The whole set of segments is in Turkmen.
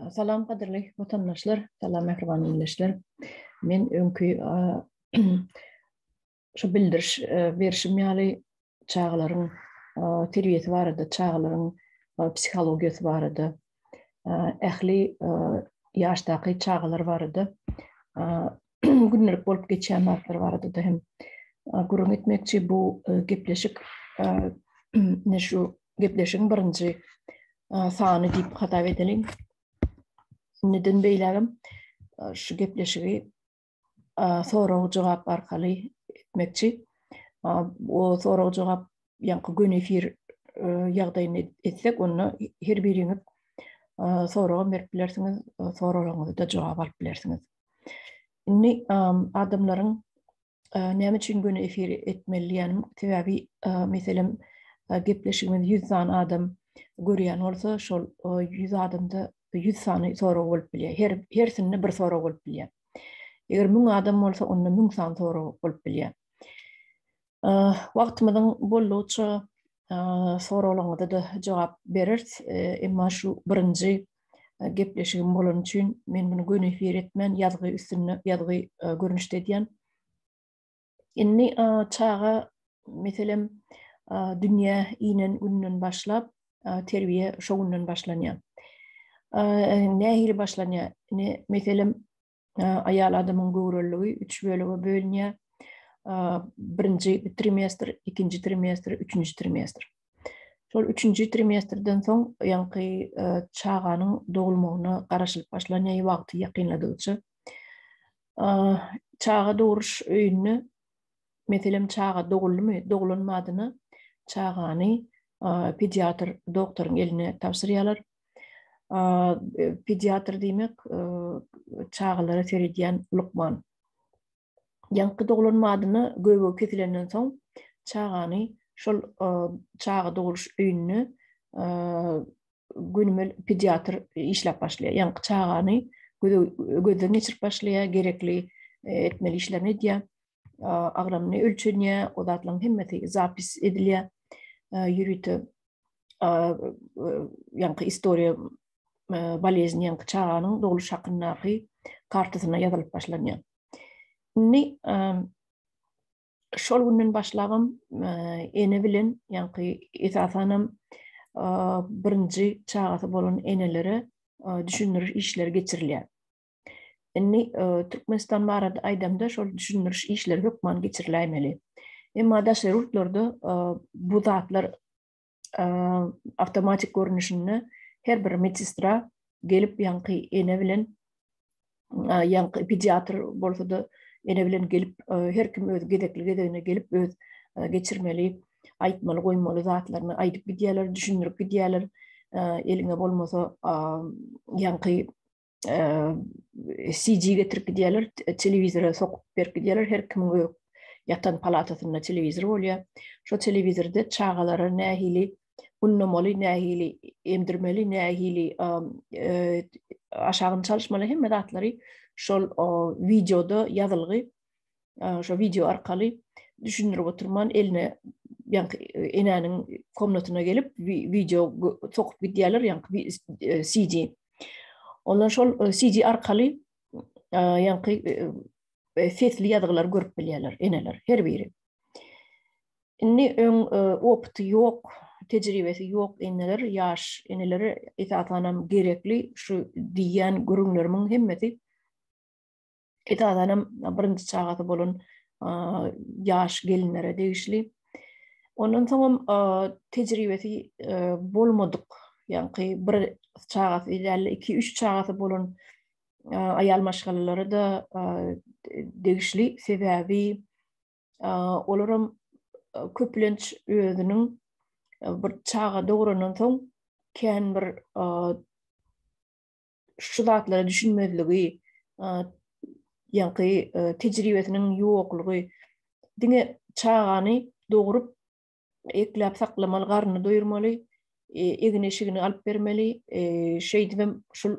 Salam gadyrly watandaşlar, salam mähriban ildeşler. Men öňki şu bildiriş berişim ýaly çagalaryň terbiýesi barada, çagalaryň psihologiýasy barada, ähli ýaşdaky çagalar barada gündelik bolup geçýän zatlar barada-da hem gürrüň etmekçi. Bu gepleşik ine şu gepleşigiň birinji sany diýip hasap edeliň. Indiden beýlägem şu gepleşigi sorag-jogap arkaly etmekçi. O sorag-jogap ýaňky göni efir ýagdaýyny etsek, onda her biriňiz soragam berip bilersiňiz, soraglaryňyza-da jogap alyp bilersiňiz. Indi adamlaryň näme üçin göni efir etmeli diýýänim, sebäbi meselem gepleşigimizi 100 sany adam görýän bolsa, şol 100 adamda 100 sany sorag bolup bilýär. Her hersinde bir sorag bolup bilýär. Eger 1000 adam bolsa, onda 1000 sany sorag bolup bilýär. Wagtymyzyň boldugyça soraglaryňyza-da jogap bereris. Emma şu birinji gepleşigim bolany üçin men muny göni efir etmän, ýazgy üstünde, ýazgy görnüşde edýän. Indi çaga meselem dünýä inen günden başlap terbiýe şo günden başlanýar. Nähili başlanýar? Ine meselem aýal adamyň göwreliligi üç bölege bölünýär. Birinji trimestr, ikinji trimestr, üçünji trimestr. Şol üçünji trimestrden soň ýaňky çaganyň dogulmagyna garaşylyp başlanýar wagty ýakynladygyça. Çaga dogruş öýünde meselem çaga doguldymy, doglan badyna çagany pediatr doktoryň eline tabşyrýarlar. Pediatr diýmek çagalara seredýän lukman. Ýaňky doglan badyna göbegi kesilenden soň çagany şol çaga dogruş öýünde gönümel pediatr işläp başlaýar. Ýaňky çagany gözden geçirip başlaýar, gerekli etmeli işlerini edýär. Agramyny ölçenýär, o zatlaryň hemmesi zapis edilýär. Ýörite ýaňky istoriýa bolezni ýaňky çaganyň dogluş hakyndaky kartasyna ýazylyp başlanýar. Indi şol günden başlabam ene bilen ýaňky esasanam birinji çagasy bolan enelere düşündiriş işleri geçirilýär. Indi Türkmenistan barada aýdamda şol düşündiriş işleri hökman geçiriläýmeli. Emma daşary ýurtlarda bu zatlar awtomatik görnüşinde her bir medsestra gelip ýaňky ene bilen ýaňky pediatr bolsa-da ene bilen gelip her kim öz gezekli gezegine gelip öz geçirmeli aýtmaly goýmaly zatlaryny aýdyp gidýärler, düşündirip gidýärler. Eliňe bolmasa ýaňky CG getirip gidýärler, telewizora sokup berip gidýärler. Her kimiň öz ýatan palatasynda telewizor bolýar. Şo telewizorda çagalara nähili gundamaly, nähili emdirmeli, nähili aşagyny çalyşmaly hemme zatlary şol wideoda ýazylgy şo wideo arkaly düşündirip oturman eline ýaňky enäniň komnatyna gelip wideo sokup gidýärler ýaňky CD. Ondan şol CD arkaly ýaňky sesli ýazgylary görüp bilýärler eneler her biri. Indi öň opyty ýok, tejribesi ýok eneler, ýaş enelere esasanam gerekli şu diýýän gürrüňlerimiň hemmesi Esasanam birinji çagasy bolan ýaş gelinlere degişli. Ondan soňam tejribesi bolmadyk, ýaňky bir çagasy däl, 2-3 çagasy bolan aýal maşgalalara-da degişli. Sebäbi olaram köplenç özüniň bir çaga dograndan soň kän bir şu zatlara düşünmezligi, ýaňky tejribesiniň ýoklugy, diňe çagany dogrup, ekläp saklamaly, garnyny doýurmaly, egin-eşigini alyp bermeli, şeýdibem şul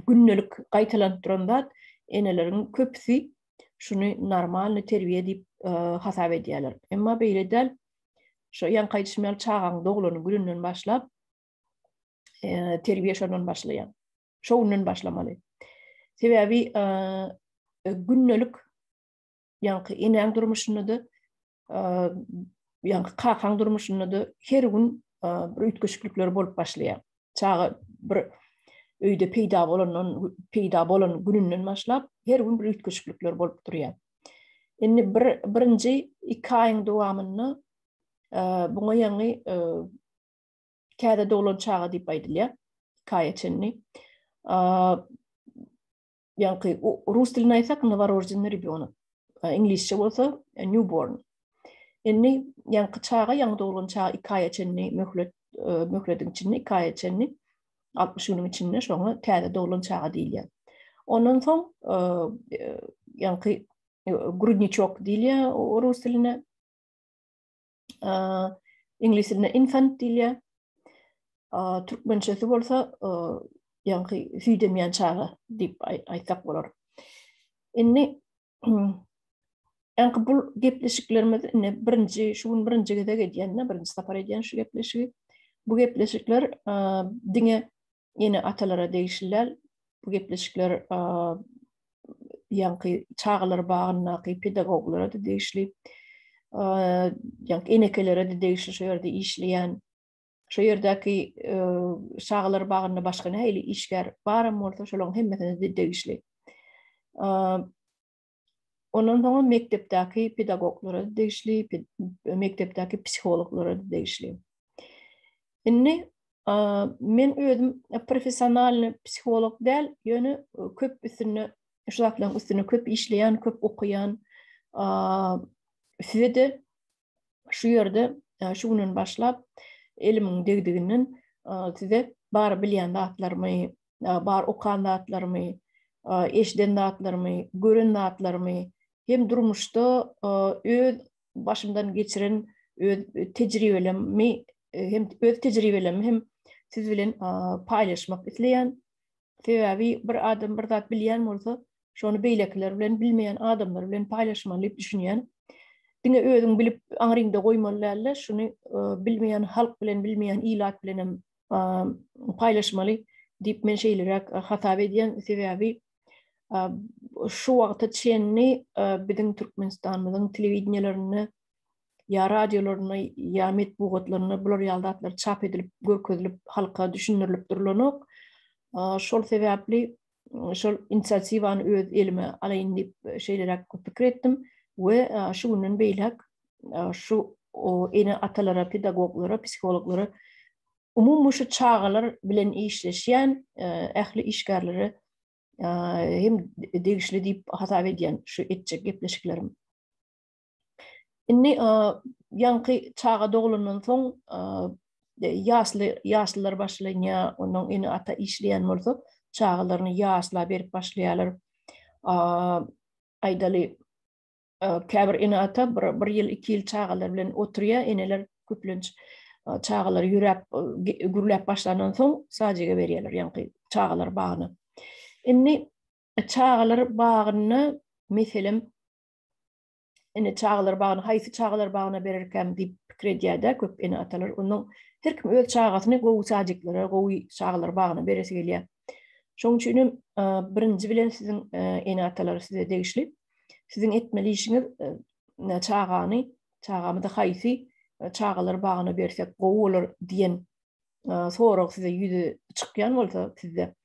gündelik gaýtalanyp duran zat, eneleriň köpüsi şuny normalny terbiýe diýip hasap edýärler. Emma beýle däl. Şo ýaňky aýdyşym ýaly çagaň doglan gününden başlap. Terbiýe şondan başlaýar. Şo günden başlamaly. Sebäbi gündelik ýaňky enäň durmuşynda-da, ýaňky kakaň durmuşynda-da her gün bir üýtgeşiklikler bolup başlaýar. Çaga bir öýde peýda bolandan, peýda bolan gününden başlap her gün bir üýtgeşiklikler bolup durýar. Indi bir birinji 2 aýyň dowamynda buňa ýaňy täze doglan çaga diýip aýdylýar. 2 aýa çenli. Ýaňky rus dilinde aýtsak noworojdennyý rебенок. Iňlisçe bolsa newborn. Indi ýaňky çaga, ýaňy doglan çaga 2 aýa çenli möhlet möhletiň içinde 2 aýa çenli 60 günüň içinde şoňa täze doglan çaga diýilýär. Ondan soň ýaňky grudniçok diýilýär rus dilinde. Iňlis dilinde infant diýilýär. Türkmençesi bolsa ýaňky süýt emýän çaga diýip aýtsak bolar. Indi ýaňky bu gepleşiklerimiz indi birinji şu gün birinji gezek edýän, birinji sapar edýän şu gepleşigi. Bu gepleşikler diňe ene-atalara degişli däl. Bu gepleşikler ýaňky çagalar bagyndaky pedagoglara-da degişli, ýaňky enekelere-de degişli şu ýerde işleýän, şu ýerdäki çagalar bagynda başga nähili işgär baram bolsa, şolaryň hemmesine-de degişli. Ondan soňra mekdepdäki pedagoglara degişli, mekdepdäki psihologlara degişli. Indi men özüm professionalny psiholog däl, ýöne köp üstünde şu zatlaryň üstünde köp işleýän, köp okaýan. Size-de şu ýerde şu günden başlap elimiň degdiginden size bar bilýän zatlarymy, bar okan zatlarymy, eşiden zatlarymy, gören zatlarymy hem durmuşda öz başymdan geçiren öz tejribelerimi hem öz tejribelerimi hem siz bilen paýlaşmak isleýän. Sebäbi bir adam bir zat bilýän bolsa, şony beýlekiler bilen bilmeýän adamlar bilen paýlaşmaly diýip düşünýän. Diňe özüň bilip aňryňda goýmaly däl-de, şuny bilmeýän halk bilen, bilmeýän ilat bilen hem paýlaşmaly diýip men şeýleräk hasap edýän. Sebäbi şu wagta çenli biziň Türkmenistanymyzyň telewideniýelerinde ýa radiolarynda ýa metbugatlarynda bular ýaly zatlar çap edilip, görkezilip, halka düşündirilip durlanok. Şol sebäpli şol inisiatiwany öz elime alaýyn diýip şeýleräk pikir etdim we şu günden beýläk şu ene-atalara, pedagoglara, psihologlara umumy şu çagalar bilen işleşýän ähli işgärlere hem degişli diýip hasap edýän şu etjek gepleşiklerim. Indi ýaňky çaga doglandan soň ýaşly ýaşlylar başlanýar, onuň ene-ata işleýän bolsa, çagalaryny ýaşla berip başlaýarlar. Aýdaly, käbir ene-ata bir, bir ýyl, iki ýyl çagalar bilen oturýar, eneler köplenç çagalar ýöräp, gürläp başlandan soň sadige berýärler, ýaňky çagalar bagyna. Indi çagalar bagynda meselem ene çagalar bagyna haýsy çagalar bagyna bererkäm diýip pikir edýär-de köp ene-atalar. Ondan her kim öz çagasyny gowy sadiklere, gowy çagalar bagyna beresi gelýär. Şonuň üçin hem birinji bilen siziň ene-atalar size degişli. Siziň etmeli işiňiz çagany, çagamyzy haýsy çagalar bagyna bersek gowy bolar diýen sorag size ýüze çykýan bolsa sizde,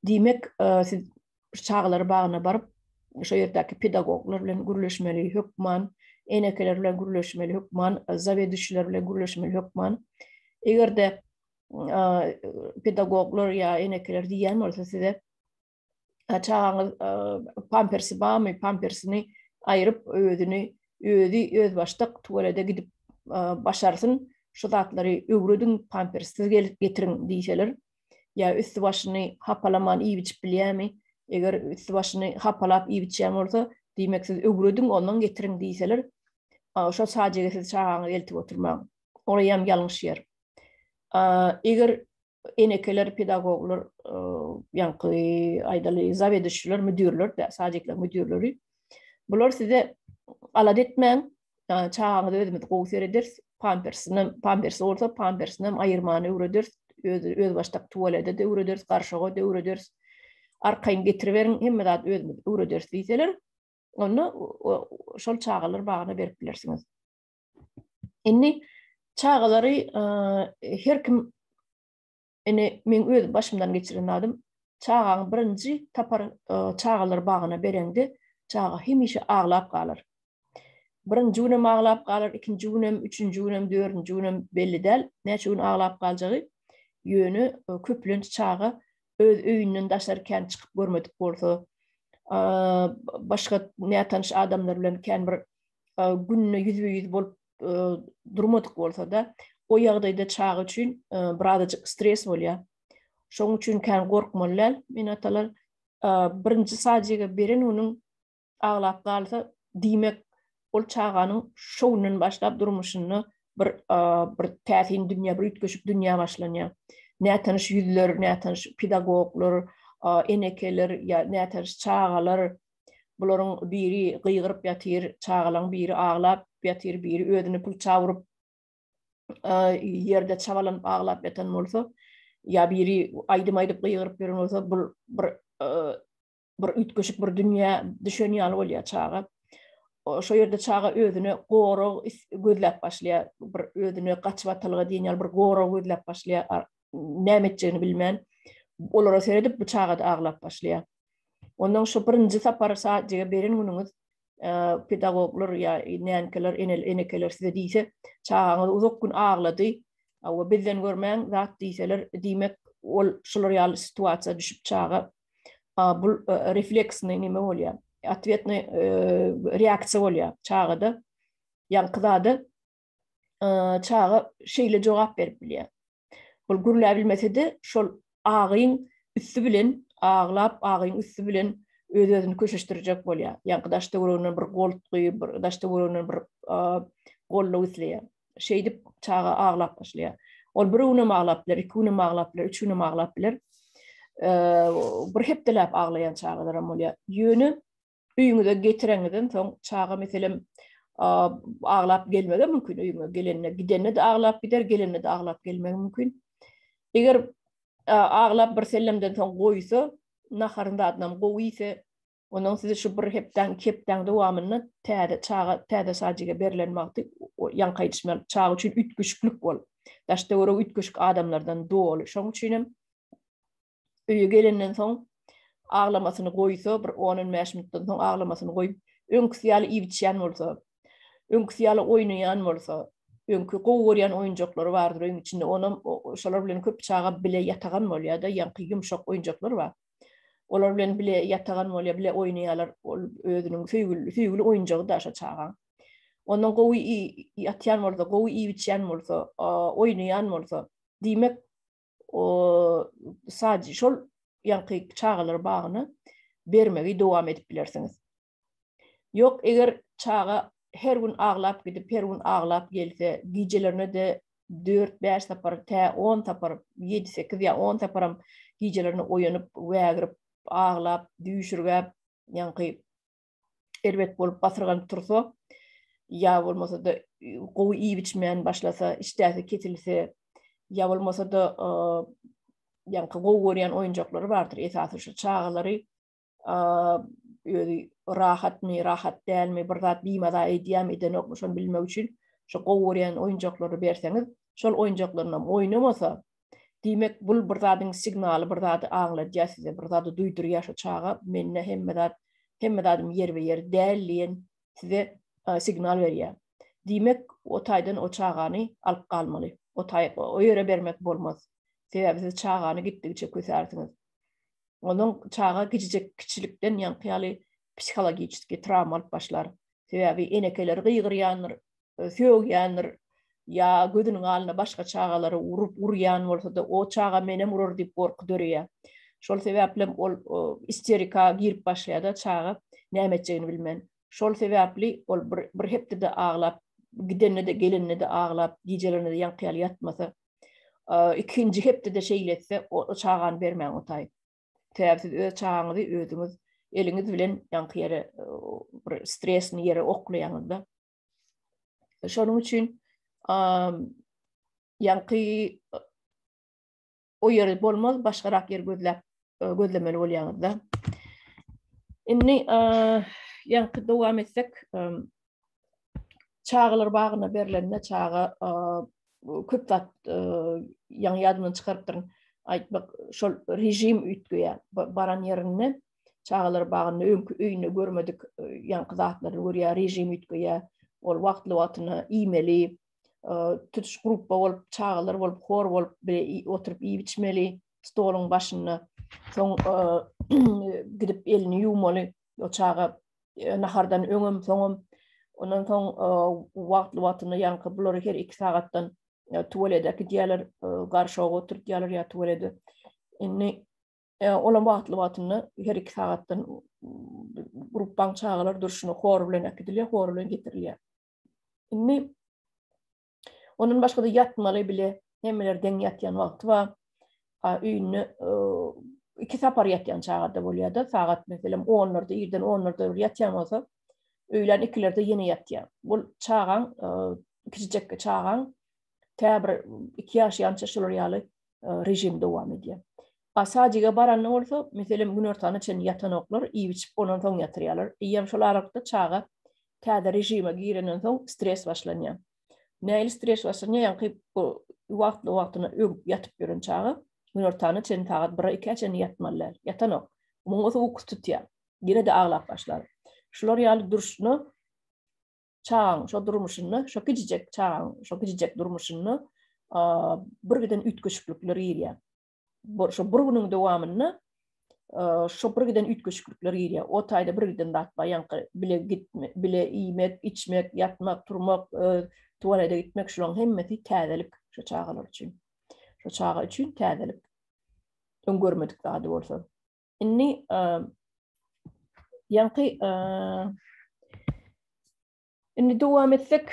diýmek siz çagalar bagyna baryp, şo ýerdäki pedagoglar bilen gürleşmeli hökman, enekeler bilen gürleşmeli hökman, zaweduşiler bilen gürleşmeli hökman. Eger-de pedagoglar ýa enekeler diýýän bolsa size çagaňyz pampersi barmy, pampersini aýryp özüni özi özbaşdak tuwalete gidip başarsyn, şu zatlary öwrediň, pampersiz gelip getiriň diýseler, ýa üsti başyny hapalaman iýip içip bilýärmi? Eger üsti başyny hapalap iýip içýän bolsa, diýmek siz öwrediň, ondan getiriň diýseler, şo sajege siz çagaňyzy eltip oturmaň. Oraýam ýalňyş ýer. Eger enekeler, pedagoglar, ýaňky aýdaly zaweduşçylar, müdirler, sadikleriň müdirleri bular size alada etmäň, çagaňyzy özümiz gowy serederis, pampersinem, pampersi bolsa pampersinem aýyrmany öwrederis. öz özbaşdak tualete-de öwrederis, garşoga-da öwrederis. Arkaýyn getiriberiň, hemme zady özümiz öwrederis diýseler, onda şol çagalar bagyna berip bilersiňiz. Indi çagalary her kim indi meň öz başymdan geçiren zadym çagaň birinji tapar çagalar bagyna bereňde çaga hemişe aglap galar. Birinji günem aglap galar, ikinji günem, üçünji günem, dördünji günem belli däl, näçe gün aglap galjagy. Ýöne köplenç çaga öz öýünden daşary kän çykyp görmedik bolsa, başga nätanyş adamlar bilen kän bir günde ýüzbe-ýüz bolup durmadyk bolsa-da, o ýagdaýda çaga üçin birazajyk stres bolýar. Şonuň üçin kän gorkmaly däl, ene-atalar. Birinji sadjige beren günüň aglap galsa, diýmek, ol çaganyň şo günden başlap durmuşynda bir bir täsin dünýä, bir üýtgeşik dünýä başlanýar. Nätanyş ýüzler, nätanyş pedagoglar, enekeler ýa nätanyş çagalar, bularyň biri gygyryp ýatyr, çagalaryň biri aglap ýatyr, biri özüni pylça urup ýerde çabalanyp aglap ýatan bolsa, ýa biri aýdym aýdyp gygyryp ýören bolsa, bu bir bir üýtgeşik bir dünýä düşen ýaly bolýar çaga. Şo ýerde çaga özüne gorag gözläp başlaýar, bir özüne gaçyp atalga diýen ýaly bir gorag gözläp başlaýar, näme etjegini bilmän. Olara seredip bu çaga da aglap başlaýar. Ondan şu birinji sapar sadjige beren günüňiz pedagoglar ýa nänkeler, enekeler size diýse, çagaňyz uzak gün aglady, we bizden görmäň zat diýseler, diýmek ol şular ýaly situasiýa düşüp çaga bu refleksni neme bolýar? Otwetny reaksiýa bolýar çagada. Ýaňky zada çaga şeýle jogap berip bilýär. Ol gürläp bilmese-de, şol agyň üsti bilen aglap, agyň üsti bilen öz-özüni köşeşdirjek bolýar. Ýaňky daş-töwereginden bir goltgy, bir daş-töwereginden bir goldaw isleýär. Şeýdip çaga aglap başlaýar. Ol bir günem aglap biler, iki günem aglap biler, üç günem aglap biler. Bir hepdeläp aglaýan çagalaram bolýar. Ýöne öýüňize getireňizden soň çaga meselem aglap gelmegi mümkin öýüňe gelende, gidende-de aglap gider, gelende-de aglap gelmegi mümkin. Eger aglap bir sellemden soň goýsa, naharyny zadynam gowy iýse, Ondan sizi şu bir hepdäň, iki hepdäň dowamynda täze çaga, täze sadige berlen wagty ýaňky aýdyşym ýaly çaga üçin üýtgeşiklik bol. Daş-töweregi üýtgeşik adamlardan doly. Şonuň üçin hem öýe gelenden soň aglamasyny goýsa, bir on-on bäş minutdan soň aglamasyny goýup, öňküsi ýaly iýip-içýän bolsa, öňküsi ýaly oýnaýan bolsa, öňki gowy görýän oýunjaklary bardyr öýüň içinde, onam şolar bilen köp çaga bile ýatagan bolýar-da, ýaňky ýumşak oýunjaklar bar. Olar bilen bile ýatagan bolýar, bile oýnaýarlar. Ol özüniň söýgüli, söýgüli oýunjagy da şo çagaň. Ondan gowy ýatýan bolsa, gowy iýip-içýän bolsa, oýnaýan bolsa, diýmek, o sadji şol ýaňky çagalar bagyna bermegi dowam edip bilersiňiz. Ýok, eger çaga her gün aglap gidip, her gün aglap gelse, gijelerine-de dört-bäş sapar, tä on sapar, ýedi-sekiz ýa on saparam gijelerine oýanyp, wägirip, aglap, düýşürgäp, ýaňky erbet bolup basyrganyp tursa, ýa bolmasa-da gowy iýip-içmän başlasa, işdäsi kesilse, ýa bolmasa-da ýaňky gowy görýän oýunjaklary bardyr, esasy şu çagalary özi rahatmy, rahat dälmi, bir zat bimaza edýärmi, edenokmy, şony bilmek üçin şu gowy görýän oýunjaklary berseňiz, şol oýunjaklarynam oýnamasa, diýmek, bul bir zadyň signaly, bir zady aňladýar size, bir zady duýdurýar şu çaga, mende hemme zat, hemme zadym ýerbe-ýer däl diýen size signal berýär. Diýmek, o taýdan o çagany alyp galmaly. O taý, o ýere bermek bolmaz. Sebäbi siz çagany gitdigiçe kösärsiňiz. Onuň çaga gijijek kiçilikden ýaňky ýaly psihologiçeski trawma alyp başlar. Sebäbi enekeleri gygyrýandyr, sögýändir, ýa gözüniň alnynda başga çagalary urup urýan bolsa-da, o çaga menem urar diýip gorky döreýär. Şol sebäplem ol isterika girip başlaýar-da çaga näme etjegini bilmän. Şol sebäpli ol bir, bir hepdede aglap, gidende-de, gelende-de aglap, gijelerine-de ýaňky ýaly ýatmasa, ikinji hepdede şeýle etse, o çagany bermäň o taý. Sebäbi siz öz çagaňyzy özüňiz eliňiz bilen ýaňky ýere bir stresini ýere oklaýaňyzda. Şonuň üçin ýaňky. O ýeri bolmaz, başgarak ýer gözläp gözlemeli bolýaňyzda. Indi ýaňky dowam etsek, çagalar bagyna berlende çaga köp zat ýaňy ýadymdan çykarypdyryn. Aýtmak, şol režim üýtgeýär. Baran ýerinde çagalar bagynda öňki öýünde görmedik ýaňky zatlaryny görýär, režim üýtgeýär. Ol wagtly-wagtyna iýmeli, tutuş gruppa bolup, çagalar bolup, hor bolup bile oturyp iýip içmeli stoluň başynda. Soň gidip elini ýuwmaly. O çaga nahardan öňem, soňam. Ondan soň wagtly-wagtynda ýaňky bulary her 2 sagatdan tualete äkidýärler, garşoga oturtýarlar ýa tualete. Indi olam wagtly-wagtynda her 2 sagatdan gruppaň çagalar durşuna hor bilen äkidilýär, hor bilen getirilýär. Indi ondan başga-da ýatmaly bile hemmeler deň ýatýan wagty bar. A öýünde iki sapar ýatýan çagada bolýar-da, sagat meselem 10-larda, irden 10-larda bir ýatýan bolsa, öýlän 2-lerde ýene ýatýar. Bu çagaň, kiçijek çagaň tä bir 2 ýaşaýança şolar ýaly režim dowam edýär. A sadige baranda bolsa, meselem, günortana çenli ýatanoklar, iýip-içip ondan soň ýatyrýarlar. Eýýäm şol aralykda çaga täze režime girenden soň stres başlanýar. Nähili stres başlanýar? Ýaňky bu wagtly-wagtyna ögüp ýatyp ýören çaga günortana çenli sagat 1-e 2-ä çenli ýatmaly däl. Ýatanok. Muň bolsa ukusy tutýar. Ýene-de aglap başlar. Şular ýaly durşuna çagaň şo durmuşynda, şo kiçijek çagaň şo kiçijek durmuşynda bir giden üýtgeşiklikler girýär. Bu şo bir günüň dowamynda şo bir giden üýtgeşiklikler girýär. O taýda bir giden zat bar, ýaňky bile gitme, bile iýmek, içmek, ýatmak, turmak, tualete gitmek, şularyň hemmesi täzelik şo çagalar üçin. Şo çaga üçin täzelik. Öň görmedik zady bolsa. Indi ýaňky indi dowam etsek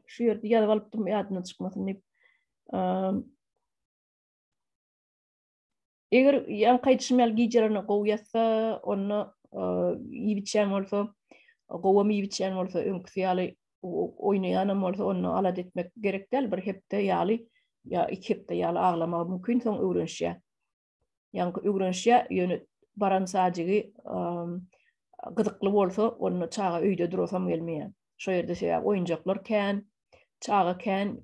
şu ýerde ýazyp alypdym ýadymdan çykmasyn diýip. Eger ýaňky aýdyşym ýaly gijelerine gowy ýatsa, onda iýip içýän bolsa, gowam iýip içýän bolsa, öňküsi ýaly oýnaýanam bolsa onda alada etmek gerek däl, bir hepde ýaly ýa iki hepde ýaly aglamagy mümkin, soň öwrenişýär. Ýaňky öwrenişýär, ýöne baran sajygy gyzykly bolsa, onda çaga öýde durasam gelmeýär. Şo ýerde sebäbi oýunjaklar kän, çaga kän,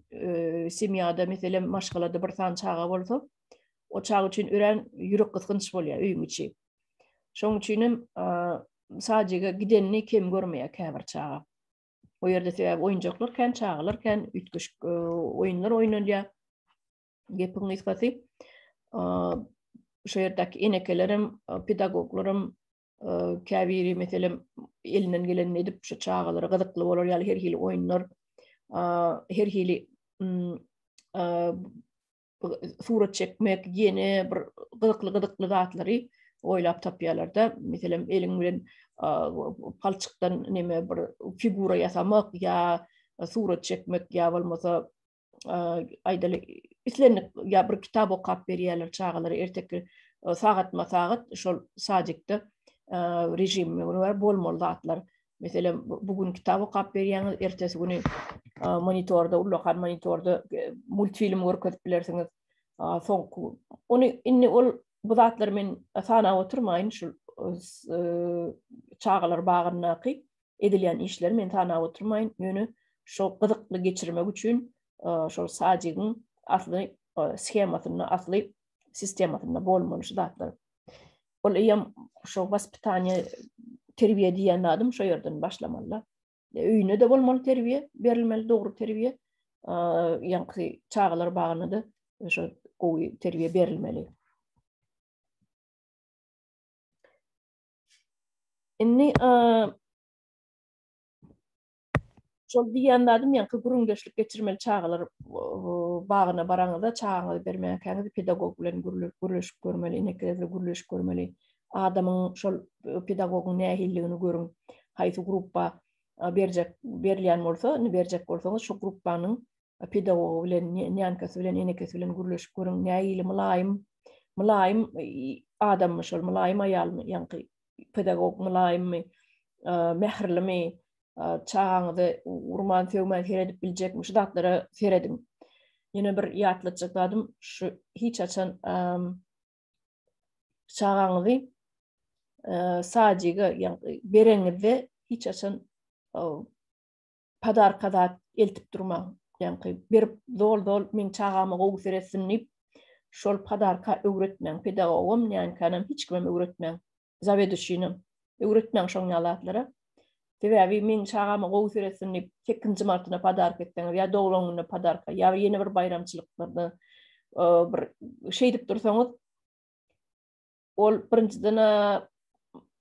semýada meselem maşgalada bir sany çaga bolsa, o çaga üçin örän ýürek gysgynç bolýar öýüň içi. Şonuň üçin hem sajyga gidenini kem görmeýär käbir çaga. O ýerde sebäbi oýunjaklar kän, çagalar kän, üýtgeşik oýunlar oýnalýar. Gepiň gysgasy, şo ýerdäki enekelerem, pedagoglaram käbiri meselem elinden gelenini edip şu çagalara gyzykly bolar ýaly her hili oýunlar, her hili surat çekmek, ýene bir gyzykly-gyzykly zatlary oýlap tapýarlar-da. Meselem, eliň bilen palçykdan neme bir figura ýasamak ýa surat çekmek ýa bolmasa aýdaly islendik ýa bir kitap okap berýärler çagalara erteki sagatma-sagat şol sadikde režime görä bolmaly zatlar. Meselem, bu gün kitap okap berýäňiz, ertesi güni monitorda, ullakan monitorda multfilm görkezip bilersiňiz. Soňky ony indi ol bu zatlary men sanap oturmaýyn, şu çagalar bagyndaky edilýän işleri men sanap oturmaýyn. Ýöne şo gyzykly geçirmek üçin şol sajigiň asly shemasynda, asly sistemasynda bolmaly şu zatlar. Ol eýýäm şo waspitaniýe terbiýe diýen zadym şo ýerden başlamaly. Öýüne de bolmaly terbiýe, berilmeli dogry terbiýe. Ýaňky çagalar bagyna da şo gowy terbiýe berilmeli. Indi Şol diýýän zadym ýaňky gürrüňdeşlik geçirmeli çagalar bagyna baraňyzda çagaňyzy bermäkäňiz pedagog bilen gürleşip görmeli, enekeler bilen gürleşip görmeli. Adamyň şol pedagogyň nähililigini görüň. Haýsy gruppa berjek berilýän bolsa, indi berjek bolsaňyz şo gruppanyň pedagogy bilen, nýankasy bilen, enekesi bilen gürleşip görüň. Nähili mylaýym, mylaýym adammy şol, mylaýym aýalmy, ýaňky pedagog mylaýymmy, mähirlimi, çagaňyzy urman, sögmän seredip biljekmi, şu zatlara serediň. Ýene bir ýatlatjak zadym şu hiç haçan çagaňyzy sadige bereňizde hiç haçan podarka zat eltip durmaň. Ýaňky berip zol-zol meň çagama gowy seretsin diýip şol podarka öwretmäň. Pedagogam, nýankanam hiç kimem öwretmäň. Zaweduşinem öwretmäň şoň ýaly zatlara. Sebäbi meň çagama gowy seretsin diýip sekizinji martyna podarka etseňiz ýa doglan gününe podarka ýa ýene bir baýramçylyklarda bir şeýdip dursaňyz ol birinjiden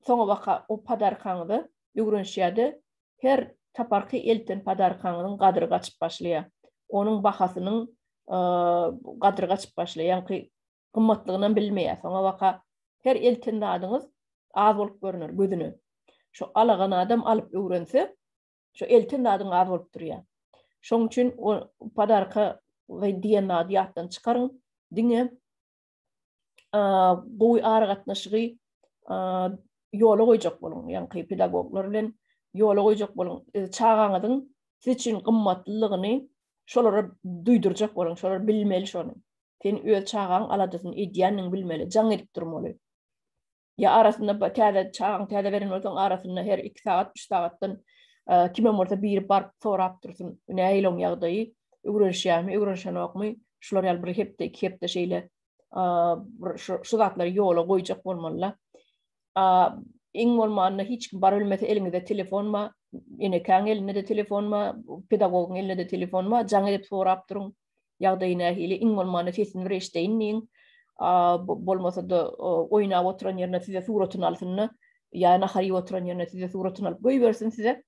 soňa baka o podarkaňyza öwrenişýär-de her saparky elten podarkaňyzyň gadyry gaçyp başlaýar. Onuň bahasynyň gadyry gaçyp başlaýar. Ýaňky gymmatlygynam bilmeýär. Soňa baka her elten zadyňyz az bolup görner gözüne. Şo alagan adam alyp öwrense, şo elten zadyň az bolup durýar. Şoň üçin o podarka diýen zady ýatdan çykaryň. Diňe gowy aragatnaşygy ýola goýjak boluň, ýaňky pedagoglar bilen ýola goýjak boluň. Çagaňyzyň siz üçin gymmatlylygyny şolara duýdurjak boluň, şolar bilmeli şony. Sen öz çagaň aladasyny edýändigiňi bilmeli, jaň edip durmaly. Ýa arasynda täze çagaň täze beren bolsaň arasynda her 2 sagat, 3 sagatdan e, kimem bolsa biri baryp sorap dursun, nähili oň ýagdaýy, öwrenişýärmi, öwrenişenokmy? Şular ýaly bir hepde, 2 hepde şeýle e, bir şu, şu zatlary ýola goýjak bolmalylar. Iň bolmanda hiç kim baryp bilmese eliňizde telefon bar, enekäň elinde-de telefon bar, pedagogyň elinde-de telefon bar, jaň edip sorap duruň. Ýagdaýy nähili, iň bolmanda sesini bir eşdeýin diýiň. Bolmasa-da oýnap oturan ýerinde size suratyny alsyn-da, ýa nahar iýip oturan ýerinde size suratyny alyp goýbersin size.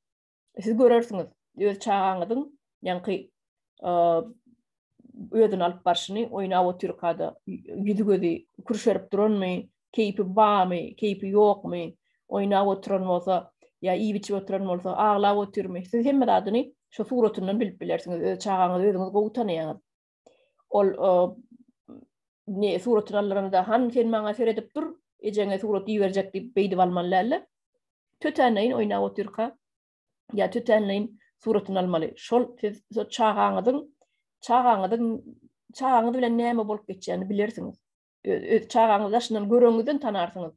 Siz görersiňiz, öz çagaňyzyň ýaňky özüni alyp barşyny, oýnap otyrka-da ýüzi-gözi kürşerip duranmy, keýpi barmy, keýpi ýokmy, oýnap oturan bolsa, ýa iýip-içip oturan bolsa, aglap otyrmy, siz hemme zadyny şo suratyndan bilip bilersiňiz. Öz çagaňyzy özüňiz gowy tanaýaňyz. Ol ne suratyny aldyranda, han sen maňa seredip dur, ejeňe surat iberjek diýip beýdip almaly däl-de. Tötänleýin oýnap otyrka ýa tötänleýin suratyny almaly. Şol siz çagaňyzyň çagaňyzyň çagaňyz bilen näme bolup geçýänini bilersiňiz. Öz çagaňyzy daşyndan göreňizden tanarsyňyz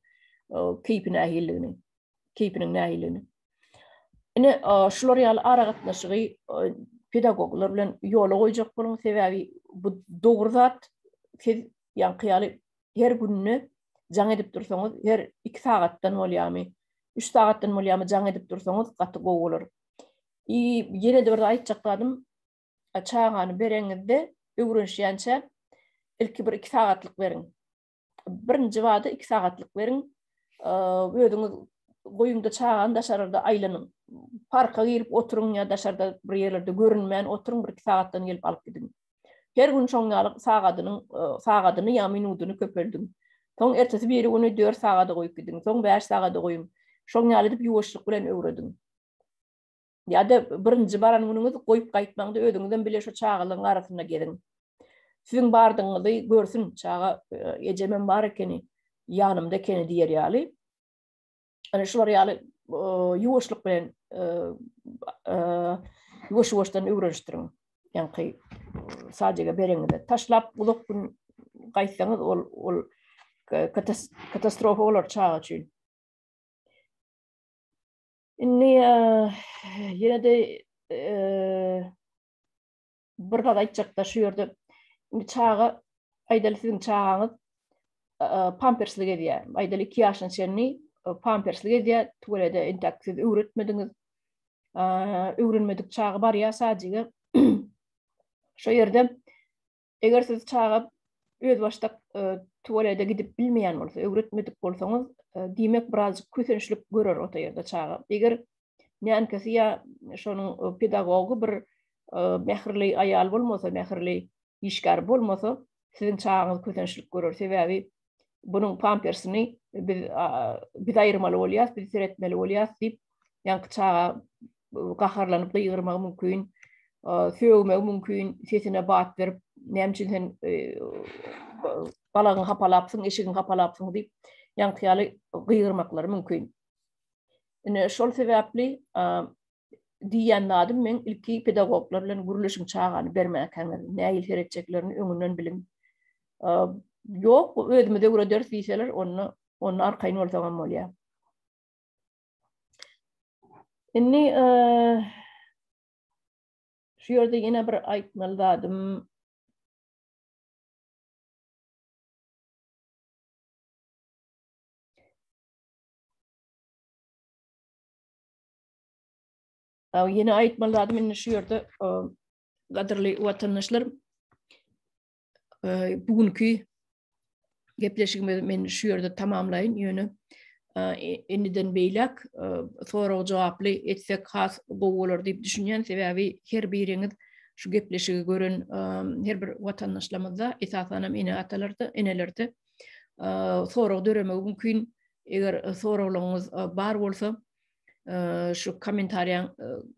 keýpi nähililigini, keýpiniň nähililigini. Ine, şular ýaly aragatnaşygy pedagoglar bilen ýola goýjak boluň, sebäbi bu dogry zat. Siz ýaňky ýaly her günde jaň edip dursaňyz, her 2 sagatdan bolýarmy, 3 sagatdan bolýarmy jaň edip dursaňyz gaty gowy bolar. I ýene-de bir aýtjak zadym, çagany bereňizde öwrenişýänçä ilki bir 2 sagatlyk beriň. Birinji bada 2 sagatlyk beriň. Özüňiz goýuňda çagany daşarda aýlanyň. Parka girip oturyň ýa daşarda bir ýerlerde görünmän oturyň, bir 2 sagatdan gelip alyp gidiň. Her gün şoň ýaly sagadynyň sagadyny ýa minudyny köpeldiň. Soň ertesi biri güni 4 sagada goýup gidiň, soň 5 sagada goýuň. Şoň ýaly edip ýuwaşlyk bilen öwrediň. Ýa-da birinji baran günüňiz goýup gaýtmaňda özüňizem bile şu çagalaryň arasynda geziň. Siziň bardygyňyzy görsün, çaga e, ejemem bar ekeni, ýanymda ekeni diýer ýaly. Ana şular ýaly e, ýuwaşlyk bilen e, ýuwaş-ýuwaşdan öwrenişdiriň. Ýaňky sadege bereňizde taşlap uzak gün gaýtsaňyz ol ol katastrofa bolar çaga üçin. Indi ýene-de bir zat aýtjakda şu ýerde. Indi çaga aýdaly siziň çagaňyz pampersli gezýär. Aýdaly 2 ýaşyna çenli pampersli gezýär. Tüwelede entäk siz öwretmediňiz. Öwrenmedik çaga barýar sadige. Şu ýerde Eger siz çaga özbaşdak tualete gidip bilmeýän bolsa, öwretmedik bolsaňyz, diýmek birazjyk kösençlik görer o ýerde çaga. Eger nänkesi ýa şonuň pedagogy bir mähirli aýal bolmasa, mähirli işgär bolmasa, siziň çagaňyz kösençlik görer. Sebäbi bunuň pampersini biz biz aýyrmaly bolýas, biz seretmeli bolýas diýip, ýaňky çaga gaharlanyp gygyrmagy mümkin, sögmegi mümkin, sesine bat berip, näme üçin sen balagyňy hapalapsyň, eşigiňi hapalapsyň diýip, ýaňky ýaly gygyrmaklary mümkin. Ine şol sebäpli. diýýän zadym meň ilki pedagoglar bilen gürleşiň çagany bermäkäňiz, nähili seretjeklerini öňünden biliň. Ýok, özümiz öwrederis diýseler, onda onda arkaýyn bolsaňam bolýar. Indi şu ýerde ýene bir aýtmaly zadym Ýene aýtmaly zadym indi şu ýerde gadyrly watandaşlar bu günki gepleşigimizi men şu ýerde tamamlaýyn. Ýöne indiden beýläk sorag jogaply etsek has gowy bolar diýip düşünýän. Sebäbi her biriňiz şu gepleşigi gören her bir watandaşlarymyzda, esasan hem ene-atalarda, enelerde sorag döremegi mümkin. Eger soraglaryňyz bar bolsa, şu kommentariýaň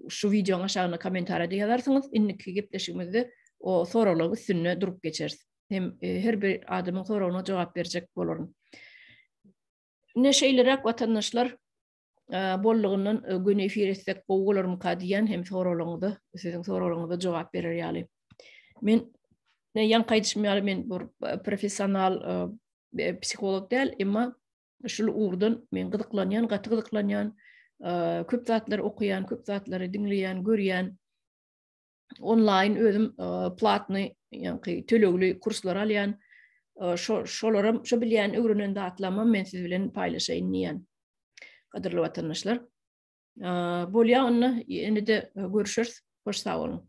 şu wideoň aşagyna kommentariýada ýazarsyňyz. Indiki gepleşigimizde o soraglaryň üstünde durup geçeris. Hem her bir adamyň soragyna jogap berjek bolaryn. Ine şeýleräk watandaşlar bollugyndan göni efir etsek gowy bolarmyka diýen hem soraglaryňyza, siziň soraglaryňyza jogap berer ýaly. Men ne ýaňky aýdyşym ýaly men bir professional psiholog däl, emma şul ugurdan men gyzyklanýan, gaty gyzyklanýan, köp zatlary okaýan, köp zatlary diňleýän, görýän. Onlaýn özüm platny, ýagny tölegli kurslar alýan. Şo şolaram, şo bilýän, öwrenen zatlamam men siz bilen paýlaşaýyn diýýän. Gadyrly watandaşlar. Bolýa onda, ýene-de görüşeris. Hoş sag boluň.